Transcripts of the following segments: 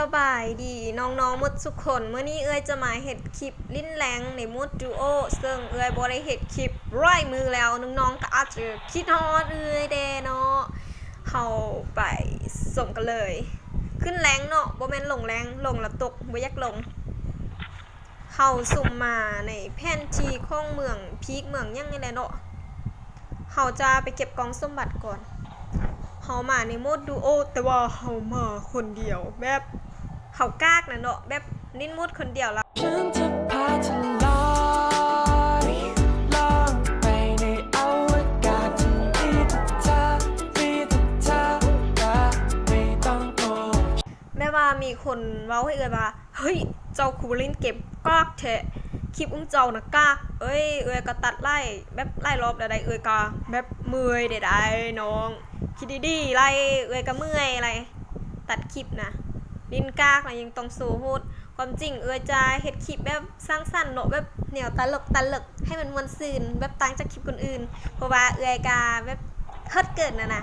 ສະບາຍດີນ້ອງໆໝົດທຸກຄົນ, ມື້ນີ້ເອື້ອຍຈະມາເຮັດຄລິບຫຼິ້ນແລງໃນໂໝດດູໂອ, ເຊິ່ງເອື້ອຍບໍ່ໄດ້ເຮັດຄລິບຫຼາຍມື້ແລ້ວ, ນ້ອງໆກໍອາດຈະຄິດຮອດເອື້ອຍແດ່ເນາະ. ເຮົາໄປຊົມກັນເລີຍ. ຂຶ້ນແລງເນາະ, ບໍ່ແມ່ນລົງແລງ, ລົງລະຕົກ, ບໍ່ຢາກລົງ. ເຮົາສຸ່ມມາໃນແຜນທີ່ຂອງເມືອງພີກເມືອງຫຍັງນີ້ແຫຼະເນາະ. ເຮົາຈະໄປເກັບກ່ອງສົມບັດກ່ອນ. ເຮົາມາໃນໂໝດດູໂອ, ແຕ່ວ່າເຮົາມາຄົນດຽວ, ແບບເຮົາກາກນະເນາະ, ແບບຫຼິ້ນໂໝດຄົນດຽວລະ. ແບບວ່າມີຄົນເວົ້າໃຫ້ເອື້ອຍວ່າ ເຮີ້ຍ ເຈົ້າຄືບໍ່ຫຼິ້ນເກມ ກາກແທ້, ຄລິບຂອງເຈົ້ານະກາກ. ເອີຍ ເອື້ອຍກໍຕັດຫຼາຍ ແບບຫຼາຍລອບແລ້ວໃດ໋, ເອື້ອຍກໍແບບເມື່ອຍແດ່ໃດ໋ນ້ອງ, ຄິດດີໆໄລ ເອື້ອຍກໍເມື່ອຍໄລ ຕັດຄລິບນະ, ຫຼິ້ນກາກລະຍັງຕ້ອງໂຊໂຫດ. ຄວາມຈິງເອື້ອຍຈະເຮັດຄລິບແບບສ້າງສັນເນາະ, ແບບແນວຕະຫຼົກຕະຫຼົກ ໃຫ້ມັນມ່ວນຊື່ນ ແບບຕ່າງຈາກຄລິບຄົນອື່ນ, ເພາະວ່າເອື້ອຍກະແບບເຮີດເກີນນະນະ,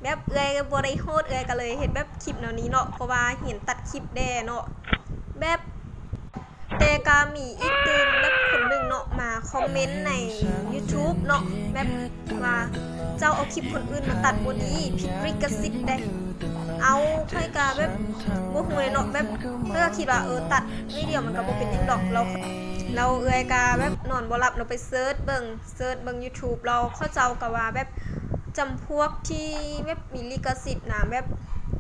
ແບບເອື້ອຍບໍ່ໄດ້ໂຫດ, ເອື້ອຍກະເລີຍເຮັດແບບຄລິບແນວນີ້ເນາະ, ເພາະວ່າຮຽນຕັດຄລິບແດ່ເນາະ. ແບບ ແຕ່ກະມີອີກຕື່ມແບບຄົນໜຶ່ງເນາະ ມາຄອມເມັນໃນຢູທູບເນາະ, ແບບວ່າເຈົ້າເອົາຄລິບຄົນອື່ນມາຕັດບໍ່ດີ ຜິດລິຂະສິດເດ້. ເອົາ ຂ້ອຍກະແບບບໍ່ຮູ້ເລີຍເນາະ, ແບບຂ້ອຍກະຄິດວ່າ ເອີ ຕັດໜ້ອຍດຽວມັນກະບໍ່ເປັນຫຍັງດອກ. ແລ້ວ ແລ້ວເອື້ອຍກະແບບນອນບໍ່ຫຼັບເນາະ, ໄປເສີດເບິ່ງ ເສີດເບິ່ງຢູທູບ ແລ້ວເຂົາເຈົ້າກໍວ່າແບບຈຳພວກທີ່ແບບມີລິຂະສິດນະ, ແບບ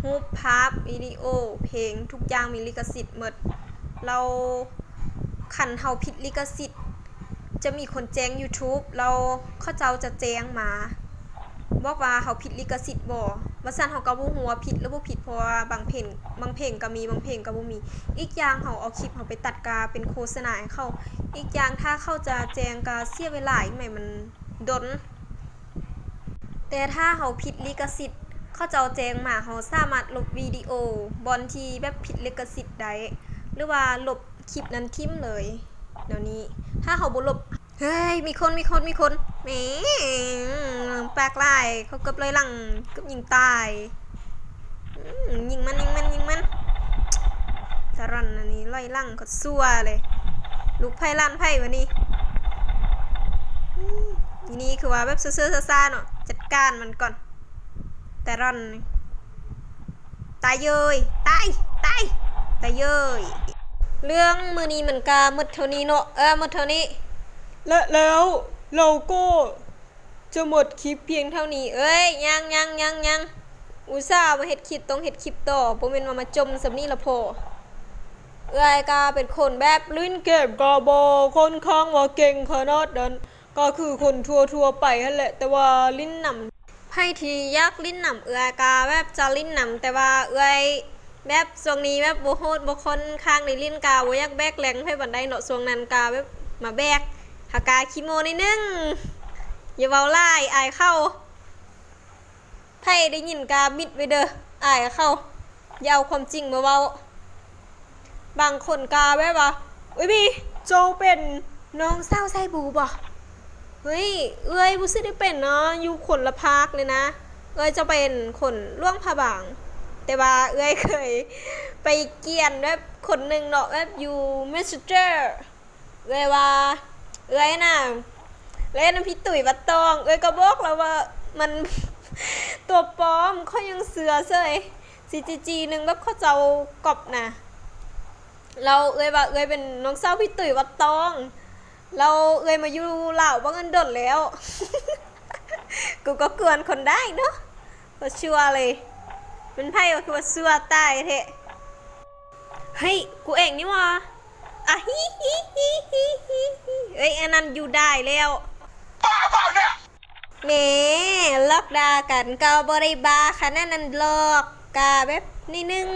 ຮູບພາບ ວິດີໂອ ເພງ ທຸກຢ່າງມີລິຂະສິດໝົດ. ແລ້ວຄັນເຮົາຜິດລິຂະສິດ ຈະມີຄົນແຈ້ງຢູທູບ, ແລ້ວເຂົາເຈົ້າຈະແຈ້ງມາ ບອກວ່າເຮົາຜິດລິຂະສິດບໍ່, ວ່າຊັ້ນ. ເຮົາກໍບໍ່ຮູ້ວ່າຜິດຫຼືບໍ່ຜິດ, ເພາະວ່າບາງເພງ ບາງເພງກໍມີ ບາງເພງກໍບໍ່ມີ. ອີກຢ່າງເຮົາເອົາຄລິບເຮົາໄປຕັດກໍເປັນໂຄສະນາໃຫ້ເຂົາ. ອີກຢ່າງຖ້າເຂົາຈະແຈ້ງກໍເສຍເວລາອີກໃໝ່, ມັນດົນ. ແຕ່ຖ້າເຮົາຜິດລິຂະສິດ ເຂົາເຈົ້າແຈ້ງມາ, ເຮົາສາມາດລົບວິດີໂອບ່ອນທີ່ແບບຜິດລິຂະສິດໄດ້ ຫຼືວ່າລົບຄລິບນັ້ນຖິ້ມເລີຍ. ແນວນີ້ ຖ້າເຮົາບໍ່ລົບ ເຮີ້ຍ ມີຄົນ ມີຄົນ ມີຄົນ ແໝ່ ປາກຫຼາຍ ເຂົາເກີບລອຍຫຼັງ ເກີບຍິງຕາຍ. ອືມ ຍິງມັນ ຍິງມັນ ຍິງມັນ. ຕາຣອນອັນນີ້ລອຍຫຼັງກໍຊົ່ວເລີຍ. ລູກໃຜຫຼານໃຜວະນີ້? ອືມ ອີນີ້ຄືວ່າແບບເຊື່ອໆຊ້າໆເນາະ, ຈັດການມັນກ່ອນ. ຕາຣອນ ຕາຍເຢີຍ ຕາຍ ຕາຍ ຕາຍເຢີຍ. ເລື່ອງມື້ນີ້ມັນກະໝົດເທົ່ານີ້ເນາະ, ເອີ ໝົດເທົ່ານີ້ ແລະແລ້ວເຮົາກໍຈະໝົດຄລິບພຽງເທົ່ານີ້. ເອີຍ ຍັງ ຍັງ ຍັງ ຍັງ ອຸດສ່າມາເຮັດຄລິບ ຕ້ອງເຮັດຄລິບຕໍ່, ບໍ່ແມ່ນວ່າມາຈົ່ມສ່ຳນີ້ລະພໍ. ເອື້ອຍກະເປັນຄົນແບບຫຼິ້ນເກມກະບໍ່ຄ່ອນຂ້າງວ່າເກັ່ງຂະໜາດນັ້ນ, ກໍຄືຄົນທົ່ວໆໄປຫັ້ນແຫຼະ ແຕ່ວ່າຫຼິ້ນນຳ. ໃຜທີ່ຢາກຫຼິ້ນນຳເອື້ອຍກະແບບຈະຫຼິ້ນນຳ, ແຕ່ວ່າເອື້ອຍແບບຊ່ວງນີ້ແບບບໍ່ໂຫດ ບໍ່ຄ່ອນຂ້າງໄດ້ຫຼິ້ນ, ກະບໍ່ຢາກແບກແລງໃຜປານໃດເນາະ. ຊ່ວງນັ້ນກະແບບມາແບກ ຫາກະຂີ້ໂມ້ໜ້ອຍໜຶ່ງ, ຢ່າເວົ້າຫຼາຍ ອາຍເຂົາ. ໃຜໄດ້ຍິນກະມິດໄວ້ເດີ, ອາຍເຂົາ. ຢ່າເອົາຄວາມຈິງມາເວົ້າ. ບາງຄົນກະແບບວ່າ ອຸ້ຍ ບີ ເຈົ້າເປັນນ້ອງສາວສາຍບູບໍ? ເຮີ້ຍ ເອື້ອຍບໍ່ຊິໄດ້ເປັນເນາະ, ຢູ່ຄົນລະພາກເລີຍນະ. ເອື້ອຍຈະເປັນຄົນຫຼວງພະບາງ, ແຕ່ວ່າເອື້ອຍເຄີຍໄປກຽນແບບຄົນໜຶ່ງເນາະ, ແບບຢູ່ Messenger. ເອື້ອຍວ່າ ເອື້ອຍນະ ເອີຍນຳ ພີ່ຕຸ້ຍວັດຕອງ. ເອື້ອຍກໍບອກລາວວ່າມັນຕົວປອມ, ຂ້ອຍຍັງເຊື່ອເສີຍ. ຊີຈີຈີ ໜຶ່ງ ແບບເຂົາເຈົ້າກັອບນະ. ແລ້ວເອື້ອຍວ່າເອື້ອຍເປັນນ້ອງສາວພີ່ຕຸ້ຍວັດຕອງ, ແລ້ວເອື້ອຍມາຢູ່ລາວບັກອັນດົນແລ້ວ. ກູກໍກວນຄົນໄດ້ເນາະ, ບໍ່ຊົ່ວເລີຍ. ເປັນໃຜວະ ຄືວ່າຊົ່ວຕາຍແທ້. ເຮີ້ຍ ກູເອງນີ້ຫວ່າ. ອາ ຮີ ຮີ ຮີ ຮີ ຮີ ເອີຍ ອັນນັ້ນຢູ່ໄດ້ແລ້ວ. ບ້າເປົ່າເນຍ ແໝ່ ຫຼອກດ່າກັນກໍບໍ່ໄດ້ບ້າຂະໜາດນັ້ນດອກ, ກະແບບໜ້ອຍໜຶ່ງ,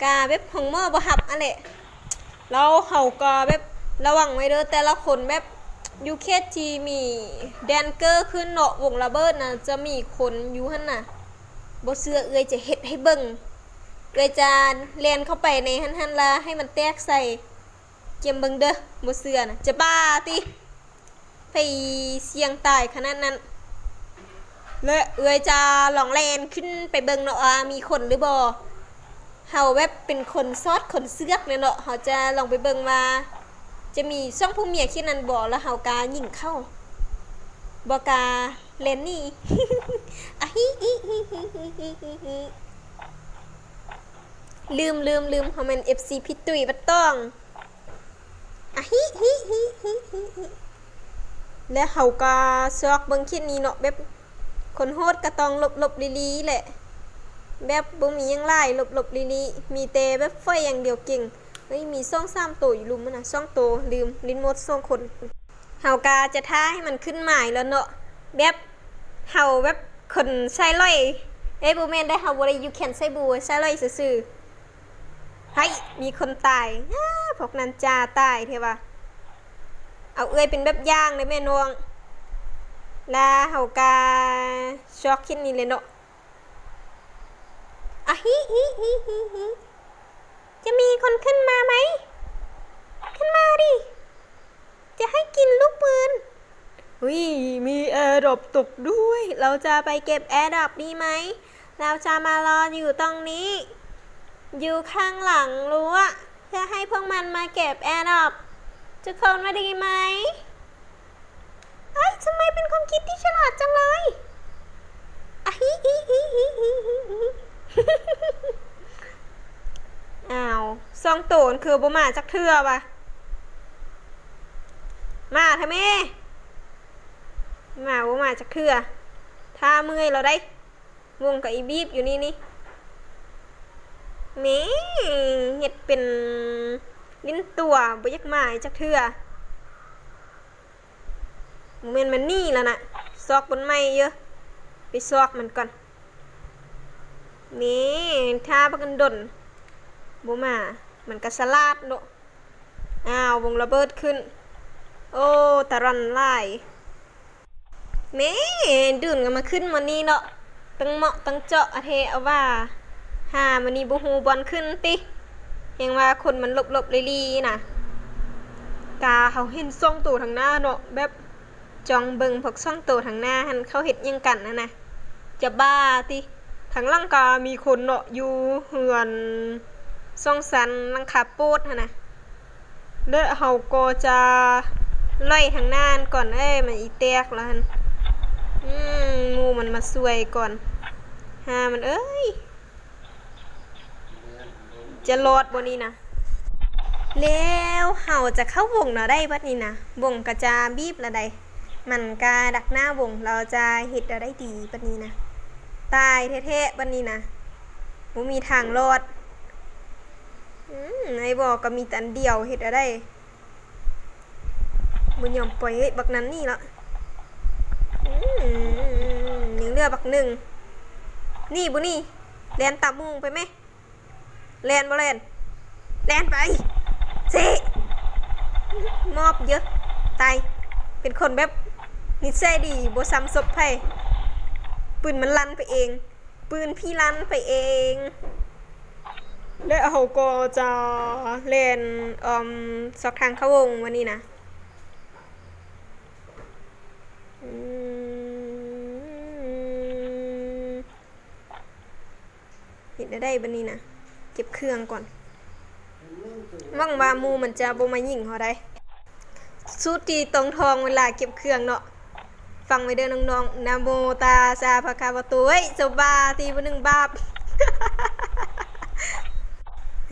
ກະແບບໂຮງໝໍບໍ່ຮັບຫັ້ນແຫຼະ. ແລ້ວເຮົາກໍແບບລະວັງໄວ້ເດີ, ແຕ່ລະຄົນແບບຢູ່ເຂດທີ່ມີແດນເກີຂຶ້ນເນາະ, ວົງລະເບີດນະ ຈະມີຄົນຢູ່ຫັ້ນນະ. ບໍ່ເຊື່ອເອື້ອຍຈະເຮັດໃຫ້ເບິ່ງ. ເອື້ອຍຈະແລ່ນເຂົ້າໄປໃນຫັ້ນຫັ້ນລະ ໃຫ້ມັນແຕກໃສ່. ກຽມເບິ່ງເດີ, ບໍ່ເຊື່ອນະ. ຈະບ້າຕິ? ໄປສ່ຽງຕາຍຂະໜາດນັ້ນ. ແລະເອື້ອຍຈະລອງແລ່ນຂຶ້ນໄປເບິ່ງເນາະວ່າມີຄົນຫຼືບໍ່. ເຮົາແບບເປັນຄົນສອດຄົນເຊືອກແຫຼະເນາະ. ເຮົາຈະລອງໄປເບິ່ງວ່າຈະມີຊ່ອງຜູ້ເມຍຄິດນັ້ນບໍ່ ແລ້ວເຮົາກະຍິງເຂົາ ບໍ່ກະແລ່ນໜີ. ອາ ຫິ ຫິ ຫິ ຫິ ຫິ ຫິ ຫິ ລືມ ລືມ ລືມ ເຮົາແມ່ນເອັຟຊີພີ່ຕຸ້ຍບັດຕອງ. ອາ ຫິ ຫິ ຫິ ຫິ ຫິ ຫິ ແລະ ເຮົາກະຊອກເບິ່ງຄລິບນີ້ເນາະ ແບບຄົນໂຫດກະຕ້ອງຫຼົບໆລີ້ໆແຫຼະ ແບບບໍ່ມີຫຍັງຫຼາຍ ຫຼົບໆລີ້ໆ ມີແຕ່ແບບຝອຍຢ່າງດຽວເກັ່ງ. ເອີຍ ມີສອງສາມໂຕຢູ່ລຸ່ມຫັ້ນນະ ສອງໂຕ ລືມ ຫຼິ້ນໂໝດສອງຄົນ. ເຮົາກະຈະຖ້າໃຫ້ມັນຂຶ້ນໝາຍແລ້ວເນາະ ແບບເຮົາແບບຄົນໃສ່ຫຼອຍ ເອີຍ ບໍ່ແມ່ນໄດ໋ ເຮົາບໍ່ໄດ້ຢູ່ແຄນໃສ່ບູ ໃສ່ຫຼອຍຊື່ໆ. ໃຫ້ມີຄົນຕາຍ ອາ ພວກນັ້ນຈ້າຕາຍແທ້ວ່າ. ເອົາເອື້ອຍເປັນແບບຢ່າງເດີແມ່ນ້ອງ. ລະເຮົາກະຊອກຄລິບນີ້ແຫຼະເນາະ. ອາ ຫິ ຫິ ຫິ ຫິ ຫິ ຈະມີຄົນຂຶ້ນມາໄໝ? ຂຶ້ນມາດິ ຈະໃຫ້ກິນລູກປືນ. ຫຸຍ ມີແອດຣອບຕົກດ້ວຍ ເຮົາຈະໄປເກັບແອດຣອບດີໄໝ? ເຮົາຈະມາລໍຢູ່ຕົງນີ້ ຢູ່ຂ້າງຫຼັງຮົ້ວ ເພື່ອໃຫ້ພວກມັນມາເກັບແອດຣອບ. ທຸກຄົນວ່າດີໄໝ? ເອີຍ ທຳໄມເປັນຄວາມຄິດທີ່ສະຫຼາດຈັງເລີຍ? ອາ ຫິ ຫິ ຫິ ຫິ ຫິ ຫິ ຫິ ອ້າວ ສອງໂຕນັ້ນຄືບໍ່ມາຈັກເທື່ອວະ? ມາແທ້ແມ ມາບໍ່ມາຈັກເທື່ອ. ຖ້າເມື່ອຍແລ້ວໄດ໋ ວົງກະອີບີບຢູ່ນີ້ນີ້ ແໝ ເຮັດເປັນຫຼິ້ນຕົວ ບໍ່ຢາກມາຈັກເທື່ອ. ບໍ່ແມ່ນມັນໜີແລ້ວນະ ຊອກບ່ອນໃໝ່ເດີ້ ໄປຊອກມັນກ່ອນ. ແໝ ຖ້າບັກດົນໆ ບໍ່ມາ ມັນກະສະຫຼາດເນາະ. ອ້າວ ວົງລະເບີດຂຶ້ນ ໂອ້ ຕາຣອນຫຼາຍ. ແໝ ດຸນກະມາຂຶ້ນໝ່ອງນີ້ເນາະ ຕັ້ງເໝາະຕັ້ງເຈາະ ອະເທອະວ່າ ຫາມື້ນີ້ບໍ່ຮູ້ບ່ອນຂຶ້ນຕິ ແຮງວ່າຄົນມັນຫຼົບໆລີ້ໆນະ. ກະເຮົາເຫັນສອງໂຕທາງໜ້າເນາະ ແບບ ຈ້ອງເບິ່ງພວກສອງໂຕທາງໜ້າຫັ້ນ ເຂົາເຮັດຫຍັງກັນຫັ້ນນະ ຈະບ້າຕິ. ທາງຫຼັງກະມີຄົນເນາະ ຢູ່ເຮືອນສອງຊັ້ນ ຫຼັງຄາໂປດຫັ້ນນະ. ແລະ ເຮົາກໍຈະໄລ່ທາງໜ້າຫັ້ນກ່ອນ ເອີຍ ມັນອີແຕກແລ້ວຫັ້ນ. ອືມ ໝູ່ມັນມາຊ່ວຍກ່ອນ ຫາມັນເອີຍ. ຈະລອດບໍ່ນີ້ນະ? ແລ້ວເຮົາຈະເຂົ້າວົງແນວໃດບັດນີ້ນະ? ວົງກະຈະບີບແລ້ວໃດ໋ ມັນກະດັກໜ້າວົງ ລາວຈະເຮັດແນວໃດດີບັດນີ້ນະ? ຕາຍແທ້ໆບັດນີ້ນະ ບໍ່ມີທາງລອດ. ອືມ ໄອ້ວໍກະມີແຕ່ອັນດຽວ ເຮັດແນວໃດ? ບໍ່ຍອມປ່ອຍ ເຮີ້ຍ ບັກນັ້ນໜີລະ. ອືມ ຍັງເຫຼືອບັກໜຶ່ງ ໜີບໍ່ໜີ? ແລ່ນຕາມໝູ່ໄປແມ. ແລ່ນບໍ່ແລ່ນ? ແລ່ນໄປ ເຊະ ມອບເຢີະ ຕາຍ. ເປັນຄົນແບບນິໄສດີ ບໍ່ຊ້ຳສົບໃຜ ປືນມັນລັ່ນໄປເອງ. ປືນຜີລັ່ນໄປເອງ. ແລະ ເຮົາກໍຈະແລ່ນ ອືມ ຊອກທາງເຂົ້າວົງວັນນີ້ນະ. ອືມ ເຮັດແນວໃດບັດນີ້ນະ? ເກັບເຄື່ອງກ່ອນ. ຫວັງວ່າໝູ່ມັນຈະບໍ່ມາຍິງເຮົາໄດ໋. ສູດທີ່ຕ້ອງທ່ອງເວລາເກັບເຄື່ອງເນາະ. ຟັງໄວ້ເດີນ້ອງໆ ນະໂມຕັດສະພະຄະວະໂຕ. ເອີຍ ສະບາຍດີຜູ້ໜຶ່ງບາບ.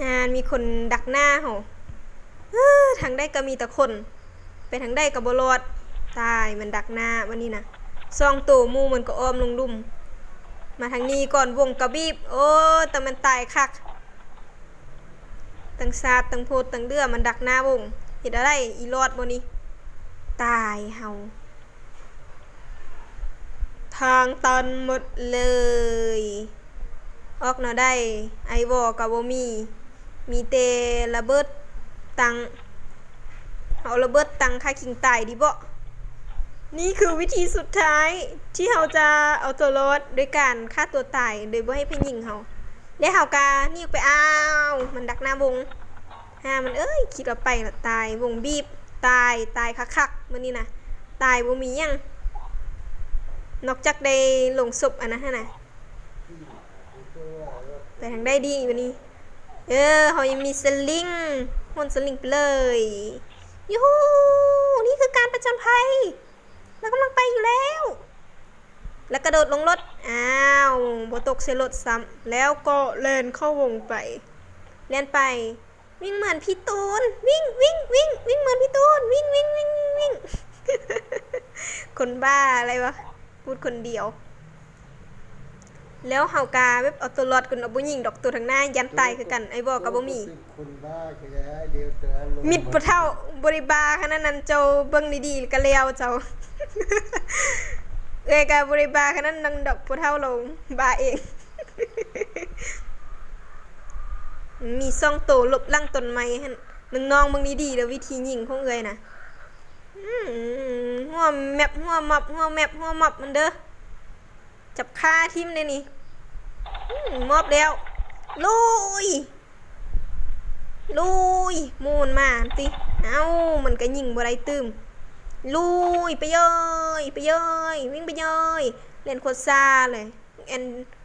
ຫາ ມີຄົນດັກໜ້າເຮົາ. ເອີ ທາງໃດກໍມີແຕ່ຄົນ ໄປທາງໃດກໍບໍ່ລອດ. ຕາຍ ມັນດັກໜ້າບັດນີ້ນະ. ສອງໂຕໝູ່ມັນກໍອ້ອມລົງລຸ່ມ ມາທາງນີ້ກ່ອນ. ວົງກໍບີບ. ໂອ້ ແຕ່ມັນຕາຍຄັກ. ທັງຊາດ ທັງໂພດ ທັງເຫຼືອ ມັນດັກໜ້າວົງ. ເຮັດແນວໃດອີ ລອດບໍ່ນີ້? ຕາຍເຮົາ. ທາງຕັນໝົດເລີຍ. ອອກແນວໃດ? ໄອວໍກໍບໍ່ມີ. ມີແຕ່ລະເບີດຕັງ. ເຮົາລະເບີດຕັງຂ້າຄິງຕາຍດີເບາະ. ນີ້ຄືວິທີສຸດທ້າຍທີ່ເຮົາຈະເອົາຕົວລອດ ໂດຍການຂ້າຕົວຕາຍ ໂດຍບໍ່ໃຫ້ໃຜຍິງເຮົາ. ແລະເຮົາກະໜີອອກໄປ. ອ້າວ ມັນດັກໜ້າວົງ. ຫາມັນເອີຍ ຄິດວ່າໄປລະ. ຕາຍ ວົງບີບ. ຕາຍ ຕາຍຄັກໆ ມື້ນີ້ນະ. ຕາຍ ບໍ່ມີຫຍັງ ນອກຈາກໄດ້ລົງສົບອັນນັ້ນຫັ້ນນະ. ໄປທາງໃດດີບັດນີ້? ເອີ ເຮົາຍັງມີສະລິງ ໂຫນສະລິງໄປເລີຍ. ຢູຮູ້ ນີ້ຄືການປະຈະນໄພ. ລາວກຳລັງໄປຢູ່ແລ້ວ ລະກະໂດດລົງລົດ. ອ້າວ ບໍ່ຕົກໃສ່ລົດຊ້ຳ ແລ້ວກໍແລ່ນເຂົ້າວົງໄປ ແລ່ນໄປ. ວິ່ງເໝືອນພີ່ຕູນ ວິ່ງ ວິ່ງ ວິ່ງ ວິ່ງເໝືອນພີ່ຕູນ ວິ່ງ ວິ່ງ ວິ່ງ ວິ່ງ ຄົນບ້າອະໄລວະ ພູດຄົນດຽວ. ແລ້ວເຮົາກະແບບເອົາຕົວລອດກ່ອນເນາະ ບໍ່ຍິງດອກ ຕົວທາງໜ້າຢ້ານຕາຍຄືກັນ. ໄອ້ບໍ່ກະບໍ່ມີ ຄົນບ້າຄືກັນ ດຽວແຕ່ລະລົມ ມິດພໍ່ເຖົ້າ ບໍ່ໄດ້ບ້າຂະໜາດນັ້ນ ເຈົ້າເບິ່ງດີໆກະແລ້ວເຈົ້າ. ເອື້ອຍກະບໍ່ໄດ້ບ້າຂະໜາດນັ້ນດອກ ພໍ່ເຖົ້າລົງບ້າເອງ. ມີສອງໂຕຫຼົບຫຼັງຕົ້ນໄມ້ຫັ້ນ ນ້ອງໆເບິ່ງດີໆເດີ ວິທີຍິງຂອງເອື້ອຍນະ. ອືມ ຫົວແມັບ ຫົວມັບ ຫົວແມັບ ຫົວມັບມັນເດີ ຈັບຄາຖິ້ມເດນີ້. ອືມ ມອບແລ້ວ ລຸຍ ລຸຍ ໝູນມາຕິ. ເອົ້າ ມັນກະຍິງບໍ່ໄດ້ຕື່ມ. ລຸຍ ໄປເອີຍ ໄປເອີຍ ວິ່ງໄປເອີຍ. ແລ່ນໂຄດຊ້າເລີຍ. ແອນ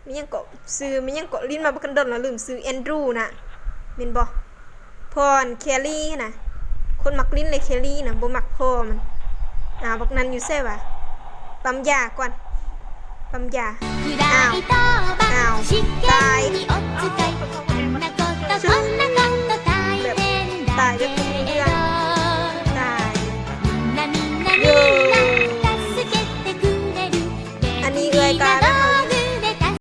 ມີຫຍັງເກາະ ຊື່ມີຫຍັງເກາະ ຫຼິ້ນມາບັກກັນດົນລະລືມຊື່ ແອນດຣູນະ ແມ່ນບໍ່? ພອນ ແຄຣີນະ ຄົນມັກຫຼິ້ນເລີຍ ແຄຣີນະ ບໍ່ມັກພໍ່ມັນ. ອ້າວ ບັກນັ້ນຢູ່ໃສວະ? ປ້ຳຢາກ່ອນ ປ້ຳຢາ. ອ້າວ ອ້າວ ຕາຍ.